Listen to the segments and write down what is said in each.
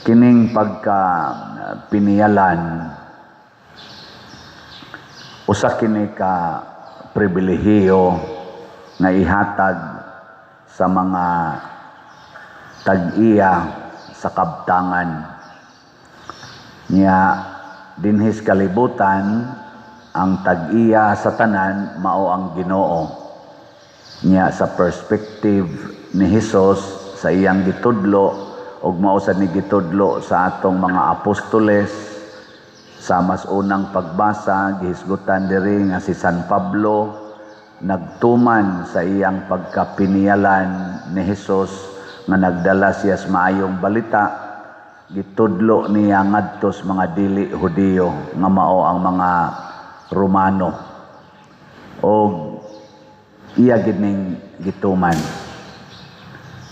Kining pagka piniyalan, usa kini ka pribilehiyo nga ihatag sa mga tag-iya sa kabtangan. Nya dinhis kalibutan, ang tag-iya sa tanan mao ang Ginoo. Nya sa perspective ni Hesus sa iyang gitudlo ug mao sad ni gitudlo sa atong mga apostoles, sa mas unang pagbasa gihisgutan diri nga si San Pablo nagtuman sa iyang pagkapiniyalan ni Hesus nga nagdala siya sa maayong balita, gitudlo niya ngadto sa mga dili Hudiyo nga mao ang mga Romano, og iya gid ning gituman.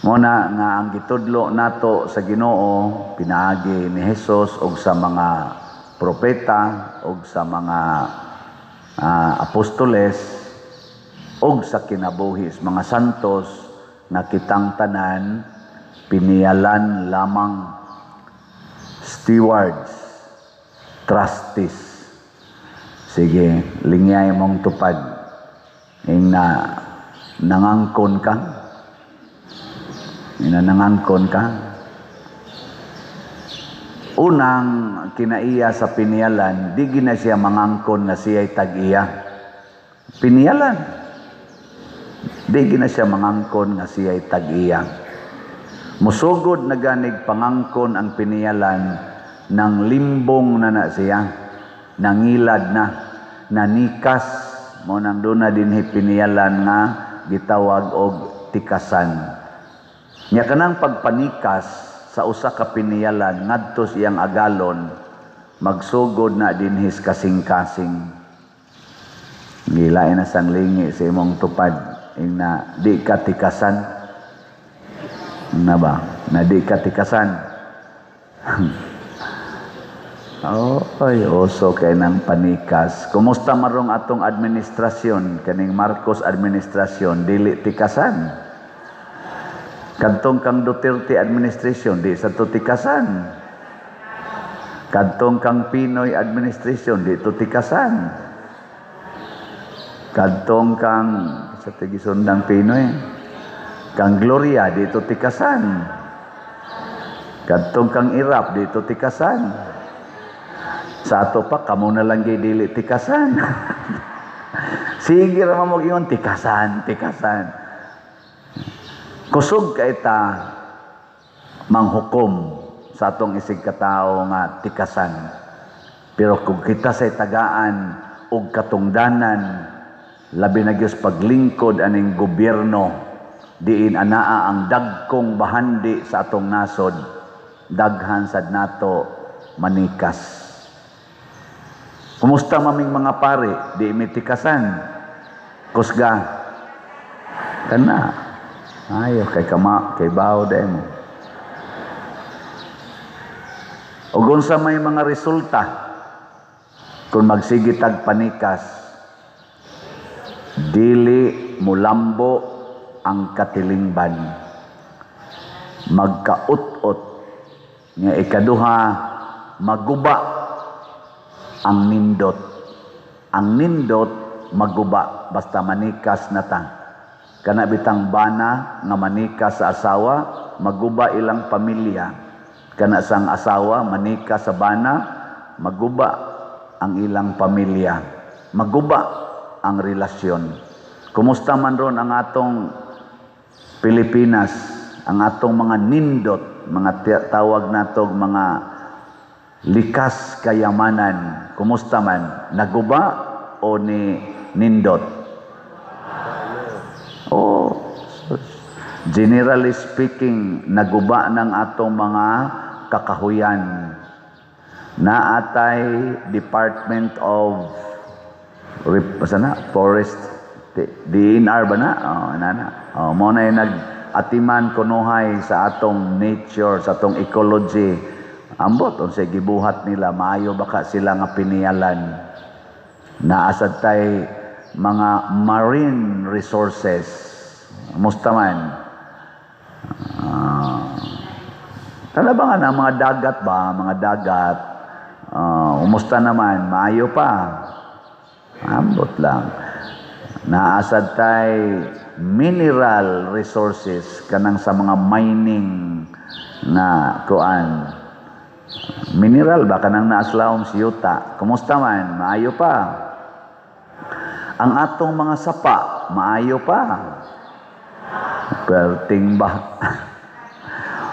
Mo na nga ang gitudlo nato sa Ginoo pinaagi ni Hesus og sa mga propeta og sa mga apostoles og sa kinabuhi sa mga santos nga kitang tanan piniyalan lamang, stewards, trustees. Sige, lingyay mong tupad. Ing na nangangkon ka. Ing na nangangkon ka. Unang kinaiya sa piniyalan, di gina siya mangangkon na siya'y tag-iya. Piniyalan. Di gina siya mangangkon nga siya'y tag-iya. Musugod na ganig pangangkon ang piniyalan ng limbong na na siya, nangilad na, nanikas, mo nang doon na din piniyalan nga gitawag og tikasan. Nya kanang pagpanikas sa usa ka piniyalan ngadto sa iyang agalon, magsugod na dinhis kasing-kasing. Gilain na sang lingi sa imong tupad ing na di ka tikasan. Na ba? Na di ka tikasan. Oy, uso kay ng panikas. Kumusta marong atong administrasyon, kaning Marcos administrasyon, dili tikasan? Kadtong kang Duterte administration, di sa to tikasan. Kadtong kang PNoy administration, di to tikasan. Kadtong kang sa tigisundang PNoy, kang Gloria, di to tikasan. Kadtong kang Erap, di to tikasan. Sa ato pa, kamo na lang gyud dili tikasan. Sige ra mo ingon tikasan, tikasan. Kusog kay ta manghukom sa atong isig katao nga tikasan. Pero kung kita say tagaan og katungdanan, labi na gyud paglingkod aning gobyerno, diin anaa ang dagkong bahandi sa atong nasod, daghan sad nato manikas. Kumusta maming mga pare? Di mi tikasan. Kusga. Kana. Ayo kay kama kay bawo dai mo. Ug unsa may mga resulta kung magsigitag panikas? Dili mulambo ang katilingban, magkaut-ot. Nga ikaduha, maguba ang nindot. Ang nindot maguba basta manikas na ta. Kana bitang bana nga manikas sa asawa, maguba ilang pamilya. Kana sang asawa manika sa bana, maguba ang ilang pamilya, maguba ang relasyon. Kumusta man ron ang atong Pilipinas, ang atong mga nindot, mga tawag natog mga likas kayamanan, kumusta man? Naguba o ni nindot? Oh, generally speaking, naguba ng atong mga kakahuyan. Naatay Department of basta na, Forest, DNR ba na? Oh, na. Oh, mo na yung nag-atiman kunuhay sa atong nature, sa atong ecology. Ambot, unsay gibuhat nila, maayo baka sila nga piniyalan. Naasad tay mga marine resources. Musta man? Tala ba nga na mga dagat ba, mga dagat, umusta naman, maayo pa? Ambot lang. Naasad tay mineral resources, kanang sa mga mining na kuan. Mineral ba kanang naaslawom si yuta? Kumusta man? Maayo pa? Ang atong mga sapa, maayo pa? Perting ba?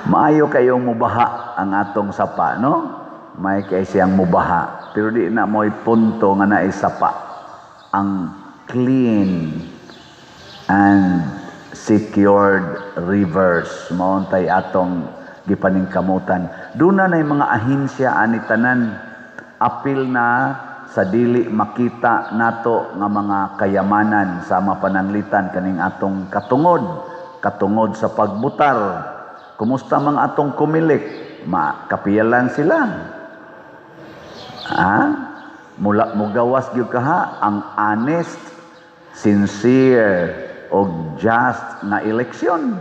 Maayo kayong mubaha ang atong sapa, no? May kay siyang mubaha. Pero di na mo'y punto nga naay sapa. Ang clean and secured rivers, mao tay atong gipaningkamutan. Doon na mga ahensya ani tanan, apil na sa dili makita nato nga mga kayamanan sa mapananglitan kaning atong katungod, katungod sa pagbutar. Kumusta mga atong Comelec? Makapiyalan sila. Ha? Mula mugawas gyud kaha ang honest, sincere og just na eleksyon.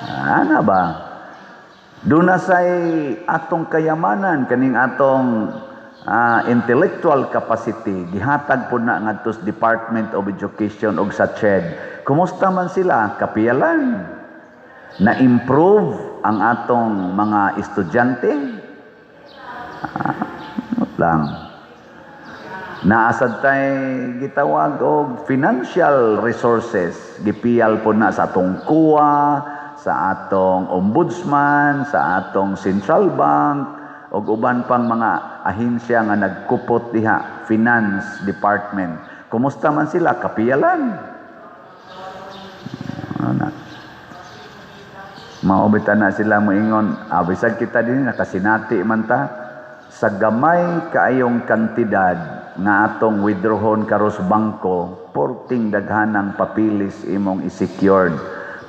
Ana ba? Doon na say atong kayamanan, kaning atong intellectual capacity, gihatag po na ngadto sa Department of Education og sa CHED. Kumusta man sila? Kapiyalan. Na-improve ang atong mga estudyante? Lang. Naasad tay gitawag og financial resources. Gipiyal po na sa atong COA, sa atong ombudsman, sa atong central bank, ug uban pang mga ahensya nga nagkupot diha, finance department. Kumusta man sila? Kapiyalan. Ano na? Mao bitaw na sila moingon, bisag kita din nakasinati man ta sa gamay kaayong kantidad nga atong withdrawon karos bangko, porting daghanang papilis imong i-secured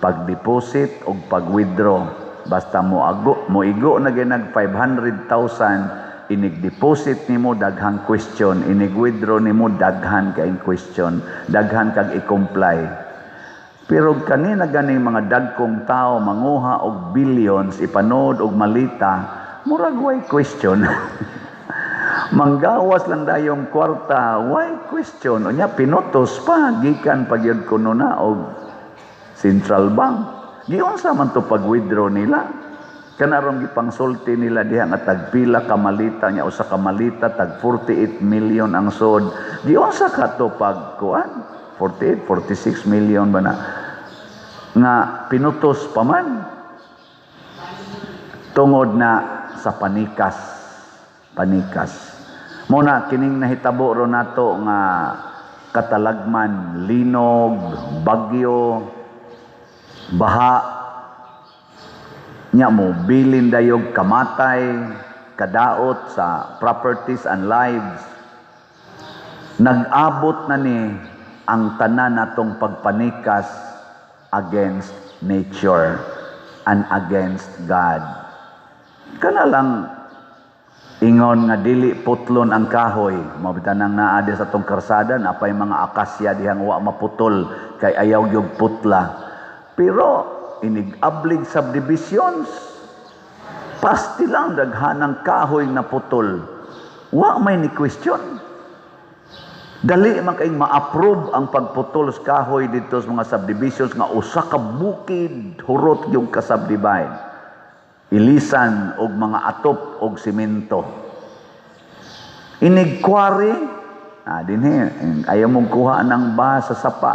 pag-deposit o pag-withdraw. Basta mo ago, mo igo na ginag 500,000, inig-deposit nimo, daghang question, inig-withdraw nimo, daghan kay question, daghan kag i-comply. Pero kanina ganing mga dagkong tao manguha og billions, ipanood og malita, murag way question. Manggawas lang dayong kwarta, way question? Unya pinutos pa gikan pagyud kuno na og central bank. Giunsa man to pag-withdraw nila? Kanarong gipangsulti nila diha nga tagpila ka malita niya, usa ka malita tag 48 million ang sod. Giunsa ka to pag kuan? 48, 46 million ba na? Nga pinutos pa man. Tungod na sa panikas. Panikas. Muna kining nahitabo ro nato nga katalagman, linog, bagyo, baha, nya mo bilin dayog kamatay, kadaot sa properties and lives. Nag-abot na ni ang tanan natong pagpanikas against nature and against God. Kana lang ingon nga dili putlon ang kahoy, mao nang naa di sa atong karsada, napay mga akasya dihang wa maputol kay ayaw gyud putla. Pero inig-ablig subdivisions, pasti lang daghanang kahoy na putol. Wa may ni question. Dali man kay ma-approve ang pagputol sa kahoy dito sa mga subdivisions nga usa ka bukid hurot yung ka-subdivide. Ilisan og mga atop og simento. Inig quarry, dinhi, ayaw mong kuha ng ba sa sapa.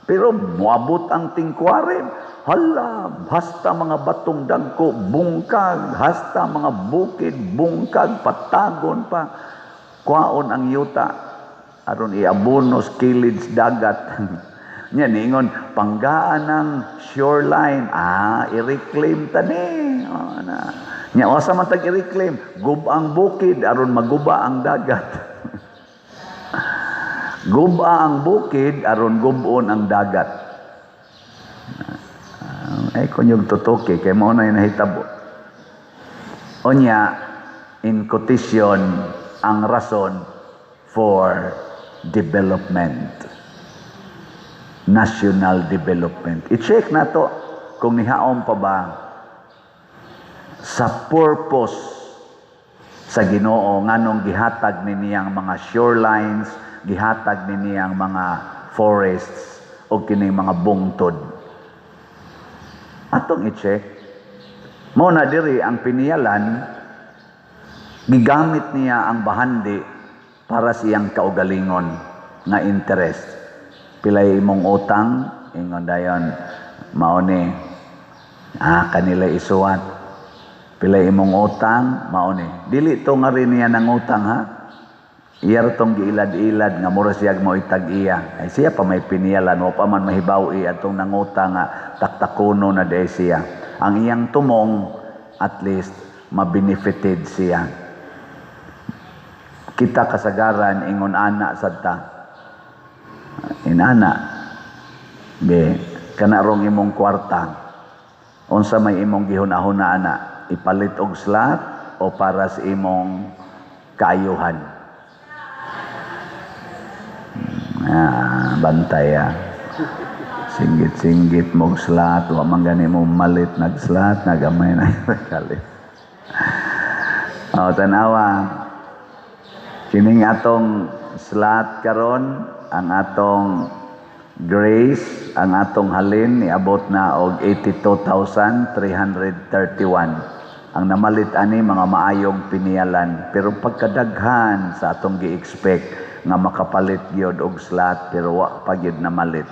Pero moabot ang tingkwari, hala, hasta mga batong dagko, bungkag, hasta mga bukid, bungkag, patagon pa. Kwaon ang yuta, aron iabonos kilid dagat. Nya niingon panggaan ng shoreline, i-reclaim tani. Oh, na. Nya wasa man tag i-reclaim, gub ang bukid aron maguba ang dagat. Guba ang bukid aron gubon ang dagat. Ay kunyog tutuki kay mao na nahitabo. Unya, in quotation, ang rason for development. National development. I-check na to kung nihaom pa ba Sa purpose sa Ginoo nganong gihatag ni niyang mga shorelines, gihatag ni niyang mga forests o kining mga bungtod. Atong i-check. Mao na diri ang piniyalan, gigamit niya ang bahandi para sa iyang kaugalingon nga interest. "Pilay imong utang?" Ingon dayon, "Mao ni." "Ah, kanila isuwat. Pilay imong utang?" "Mao ni." Dili to nga rin niya nang utang, ha. Iya ra tong giilad-ilad nga mura siya mo itag iya. Ay, siya pa may piniyalan, wa pa man mahibaw-i atong nangutang nga taktakuno na diay siya. Ang iyang tumong, at least mabenefited siya. Kita kasagaran ingon ana sad ta. Inana. Be, kana rong imong kwarta. Unsa may imong gihuna-huna ana? Ipalit og slot o para sa imong kaayuhan? Ah, bantay ah. Singgit-singgit mog slot, wa man gani mo malit nag-slot, nagamay na kalit. Oh, tanawa. Kining atong slot karon, ang atong grace, ang atong halin niabot na og 82,331. Ang namalit ani mga maayong piniyalan, pero pagkadaghan sa atong gi-expect nga makapalit gyud og slot, pero wa pa gyud namalit.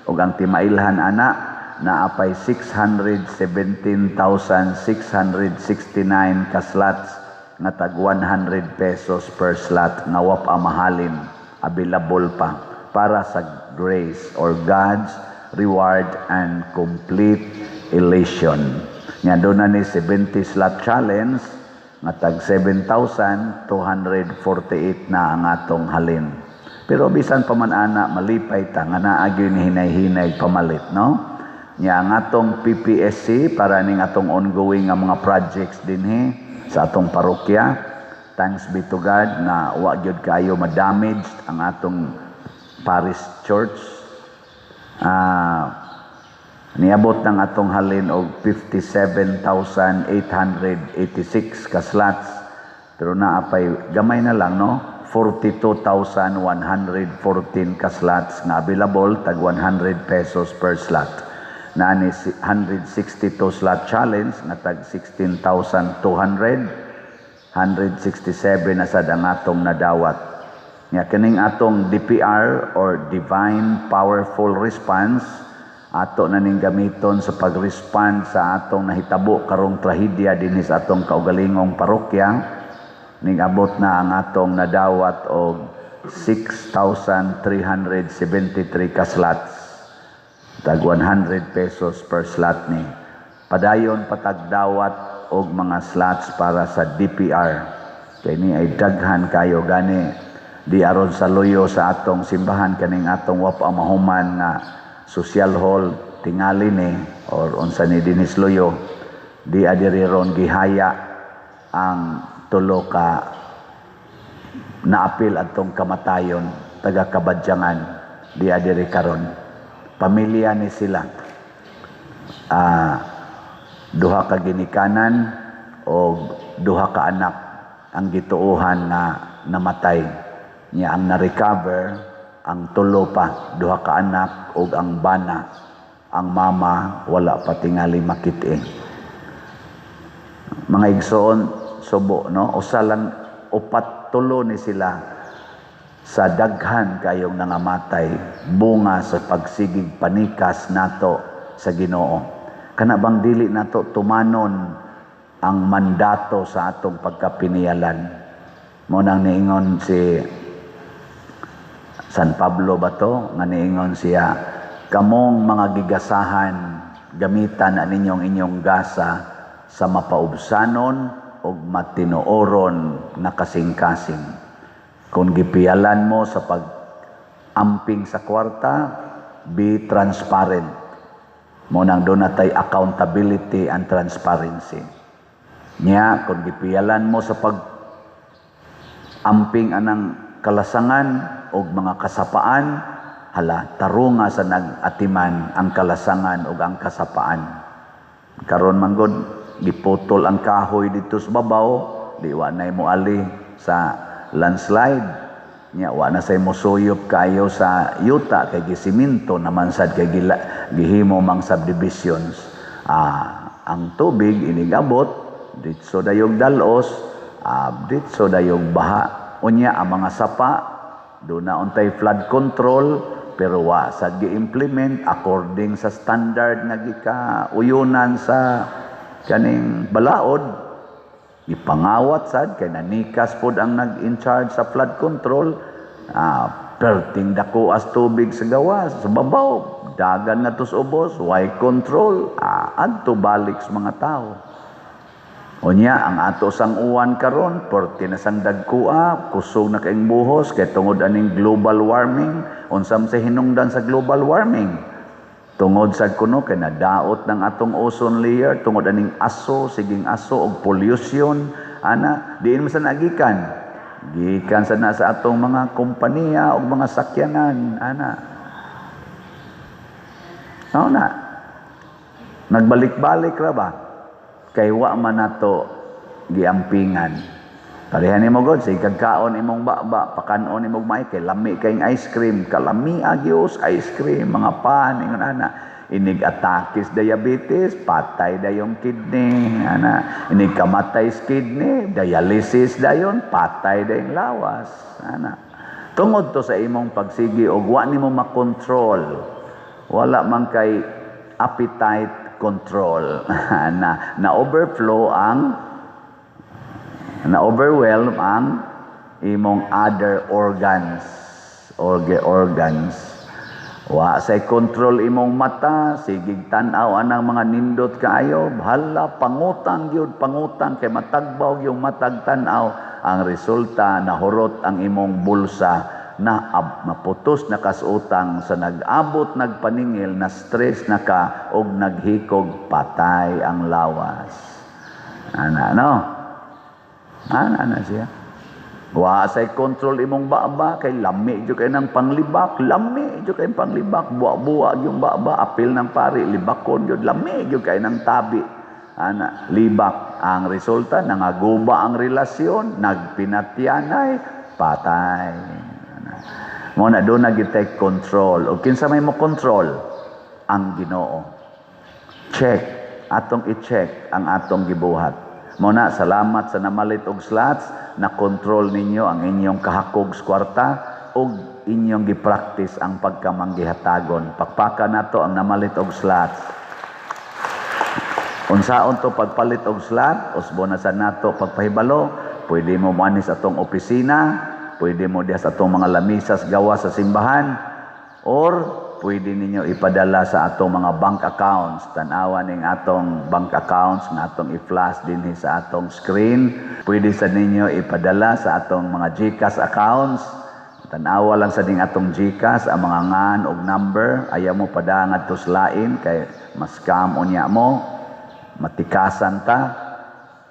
Ug ang timailhan ana, naa pay 617,669 ka slots nga tag 100 pesos per slot nga wa pa mahalin, available pa para sa grace or God's reward and complete elation. Nga doon na ni 70 slot challenge nga tag 7,248 na ang atong halin. Pero bisan pa man ana, malipay ta nga naa gyud ni hinay-hinay pamalit, no? Nya ang atong PPSC para ning atong ongoing nga mga projects dinhi sa atong parokya. Thanks be to God na wa gyud kaayo ma-damaged ang atong parish church. Niabot ng atong halin og 57,886 ka slots, pero naa pay gamay na lang, no, 42,114 ka slots nga available, tag 100 pesos per slot. Naa ni 162 slot challenge nga tag 16,200, 167 na sad ang atong nadawat. Nga kining atong DPR or Divine Powerful Response, ato na ning gamiton sa pag-respond sa atong nahitabo karong trahedya dinhi sa atong kaugalingong parokya. Ning abot na ang atong nadawat og 6,373 ka slots, tag 100 pesos per slot ni. Padayon patagdawat og mga slots para sa DPR kay ni ay daghan kayo. Gani di aron sa luyo sa atong simbahan, kaning atong wa pa mahuman nga social hall tingali ni or unsa ni dinhi sa Luyo, di adiri ron gihaya ang tulo ka naapil atong kamatayon, taga Kabadyangan, di adiri karon. Pamilya ni sila, duha ka ginikanan o duha ka anak ang gituohan na namatay. Niya ang na-recover ang tulo pa, duha ka anak ug ang bana. Ang mama wala pa tingali makit-i. Mga igsoon, subo, no? Usa lang, upat, tulo ni sila sa daghan kayong nangamatay bunga sa pagsigig panikas nato sa Ginoo. Kana bang dili nato tumanon ang mandato sa atong pagkapiniyalan? Mo nang niingon si San Pablo ba to? Nga niingon siya, "Kamong mga gigasahan, gamitan na ninyong inyong gasa sa mapaubsanon o matinuoron na kasing-kasing." Kung gipiyalan mo sa pag-amping sa kwarta, be transparent. Mo nang doon natay accountability and transparency. Nya, kung gipiyalan mo sa pag-amping anang kalasangan o mga kasapaan, hala, tarunga sa nag-atiman ang kalasangan o ang kasapaan. Karon manggod, Giputol ang kahoy dito sa babaw, di wa na mo ali sa landslide. Nya wa na say mosuyop kayo sa yuta kay gisiminto naman sad kay gila, gihimo mang subdivisions. Ang tubig inigabot ditso dayog dalos, ditso dayog baha. Unya ang mga sapa do na untay flood control, pero wa sad gi-implement according sa standard nga gikauyunan sa kaning balaod. Gipangawat sad kay nanikas pod ang nag-in charge sa flood control. Perting dako as tubig sa gawas sa babaw, dagan nga tos ubos, why control? Adto balik sa mga tao. Unya ang ato sang uwan karon perti na sang dagkua, kusog na kaing buhos kay tungod aning global warming. Unsa man sa hinungdan sa global warming? Tungod sa kuno kay nadaot ng atong ozone layer tungod aning aso, siging aso og pollution ana. Diin man sa nagikan? Gikan sa na sa atong mga kompanya og mga sakyanan ana. Mao na nagbalik-balik ra ba kay wa man nato giampingan. Pareha nimo god, sige kagkaon imong baba, pakanon imong may kay lami kayong ice cream, kalami agyos ice cream, mga pan ingon ana. Inig atakis diabetes, patay dayong kidney, ana. Inig kamatay sa kidney, dialysis dayon, patay dayong lawas, ana. Tungod to sa imong pagsigi og wa nimo makontrol. Wala man kay appetite control na na overflow ang na overwhelm ang imong other organs organs. Wa say control imong mata, sigig tan-aw anang mga nindot kaayo, hala, pangutang gyud, pangutang kay matagbaw yung matag tan-aw. Ang resulta, nahurot ang imong bulsa, na maputos na kas utang sa nag-abot nagpaningil, na stress na ka og naghikog, patay ang lawas ana, no? Ana na siya. Wa say control imong baba kay lami jud kay nang panglibak, lami jud kay panglibak, buwa-buwa yung baba, apil ng pari, libakon jud, lami jud kay nang tabi. Ana, libak. Ang resulta, nangaguba ang relasyon, nagpinatyanay, patay. Ana. Mo na doon na take control. O kinsa may mo control? Ang Ginoo. Check, atong i-check ang atong gibuhat. Mo na, salamat sa namalit og slots, na control ninyo ang inyong kahakog sa kwarta ug inyong gi-practice ang pagkamanggihatagon. Pakpaka nato ang namalit og slots. Unsaon to pagpalit og slot? Usbo na sa nato pagpahibalo, pwede mo moani sa atong opisina, pwede mo diha sa atong mga lamisas gawa sa simbahan, or pwede ninyo ipadala sa atong mga bank accounts. Tanawa ning atong bank accounts nga atong i-flash dinhi sa atong screen. Pwede sa ninyo ipadala sa atong mga GCash accounts. Tanawa lang sa ding atong GCash ang mga ngan og number. Ayaw mo padangad to lain kay mas-scam unya mo, matikasan ta.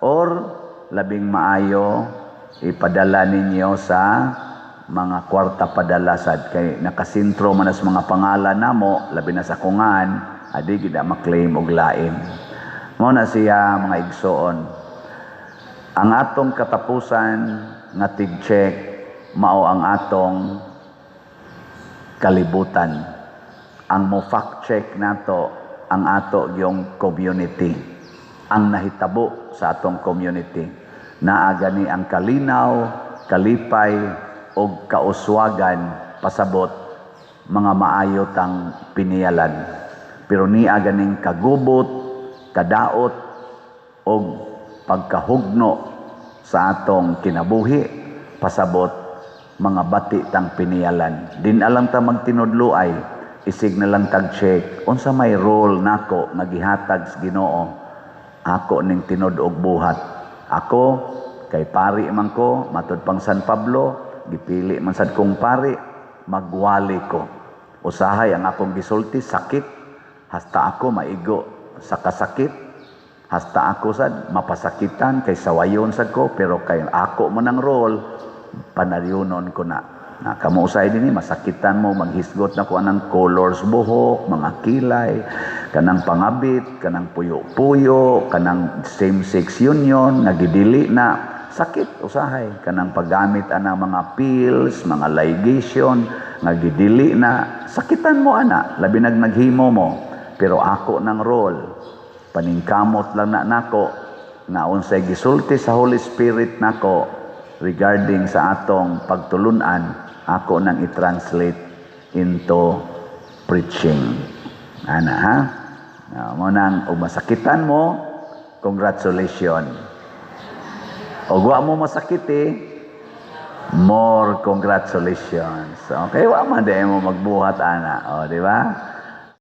Or labing maayo, ipadala ninyo sa mga kwarta padala sad kay nakasintro man as mga pangalan namo, labi na sa kungan, adi gid maklaim og lain. Mao na siya, mga igsoon, ang atong katapusan nga tig-check mao ang atong kalibutan. Ang mo fact check nato ang ato yung community, ang nahitabo sa atong community. Naa gani ang kalinaw, kalipay og kauswagan, pasabot mga maayo tang piniyalan. Pero niya ganing kagubot, kadaot og pagkahugno sa atong kinabuhi, pasabot mga bati tang piniyalan. Din alang ta magtinudloay, isig na lang tag check unsa may role nako nga gihatag sa Ginoo, ako ning tinud og buhat. Ako kay pari man ko, matud pang San Pablo, gipili man sad kong pari, magwali ko. Usahay ang akong gisulti sakit, hasta ako maigo sa kasakit, hasta ako sad mapasakitan kay sawayon sad ko, pero kay ako mo ng role, panaryonon ko na. Na kamo usay dinhi, masakitan mo, maghisgot na ko anang colors buhok, mga kilay, kanang pangabit, kanang puyo-puyo, kanang same-sex union, nagidili na sakit usahay, kanang paggamit anang mga pills, mga ligation, nagidili na sakitan mo ana, labi nag naghimo mo. Pero ako ng role, paningkamot lang na nako nga unsay gisulti sa Holy Spirit nako regarding sa atong pagtulunan, ako nang i-translate into preaching. Ana ha? Mo nang og masakitan mo, congratulations. Og wa mo masakiti, more congratulations. Okay, wa man di mo magbuhat ana. O, di ba?